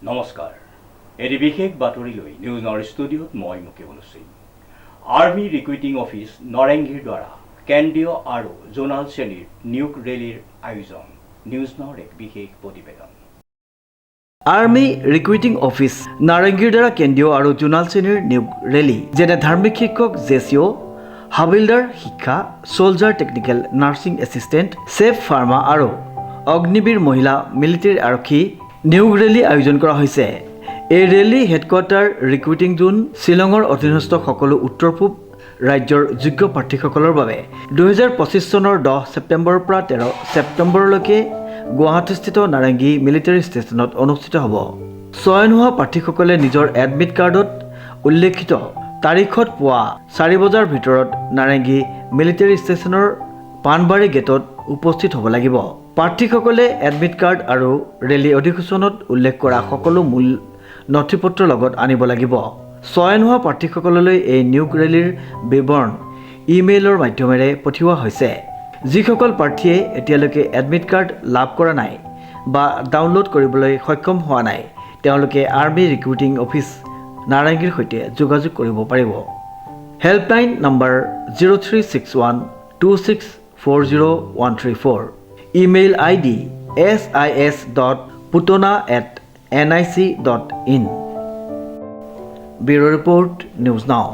নমস্কাৰ, এটি বিশেষ বাতৰি লৈ নিউজ নাওৰ ষ্টুডিঅ'ত মই মুকিবুল হুছেইন। আৰ্মি ৰিক্ৰুইটিং অফিচ নৰেংগীৰ দ্বাৰা কেন্দ্ৰীয় আৰু জোনাল শ্ৰেণীৰ নিয়োগ ৰেলীৰ আয়োজন। নিউজ নাওৰ এক বিশেষ প্ৰতিবেদন। আৰ্মি ৰিক্ৰুইটিং অফিচ নাৰেংগীৰ দ্বাৰা কেন্দ্ৰীয় আৰু জোনাল শ্ৰেণীৰ নিয়োগ ৰেলী, যেনে ধাৰ্মিক শিক্ষক, জেচিঅ', হাবিলদাৰ শিক্ষা, soldier, technical nursing assistant, chef pharma আৰু অগ্নিবীৰ মহিলা মিলিটেৰী আৰক্ষী নিয়োগ ৰেলী আয়োজন কৰা হৈছে। এই ৰেলী হেডকোৱাৰ্টাৰ ৰিক্ৰুইটিং জোন শ্বিলঙৰ অধীনস্থ সকলো উত্তৰ পূব ৰাজ্যৰ যোগ্য প্ৰাৰ্থীসকলৰ বাবে 2025 চনৰ 10 ছেপ্টেম্বৰৰ পৰা 13 ছেপ্টেম্বৰলৈকে গুৱাহাটীস্থিত নাৰেংগী মিলিটেৰী ষ্টেচনত অনুষ্ঠিত হ'ব। চয়ন হোৱা প্ৰাৰ্থীসকলে নিজৰ এডমিট কাৰ্ডত উল্লেখিত তাৰিখত পুৱা 4 বজাৰ ভিতৰত নাৰেংগী মিলিটেৰী ষ্টেচনৰ পাণবাৰী গেটত উপস্থিত হ'ব লাগিব। প্ৰাৰ্থীসকলে এডমিট কাৰ্ড আৰু ৰেলী অধিসূচনাত উল্লেখ কৰা সকলো মূল নথি পত্ৰ লগত আনিব লাগিব। চয়ন হোৱা প্ৰাৰ্থীসকললৈ এই নিয়োগ ৰেলীৰ বিৱৰণ ইমেইলৰ মাধ্যমেৰে পঠিওৱা হৈছে। যিসকল প্ৰাৰ্থীয়ে এতিয়ালৈকে এডমিট কাৰ্ড লাভ কৰা নাই বা ডাউনলোড কৰিবলৈ সক্ষম হোৱা নাই, তেওঁলোকে আৰ্মি ৰিক্ৰুইটিং অফিচ নাৰেংগীৰ সৈতে যোগাযোগ কৰিব পাৰিব। Helpline number 0361 2640134, email ID sis.putana@nic.in. Bureau report, News Now.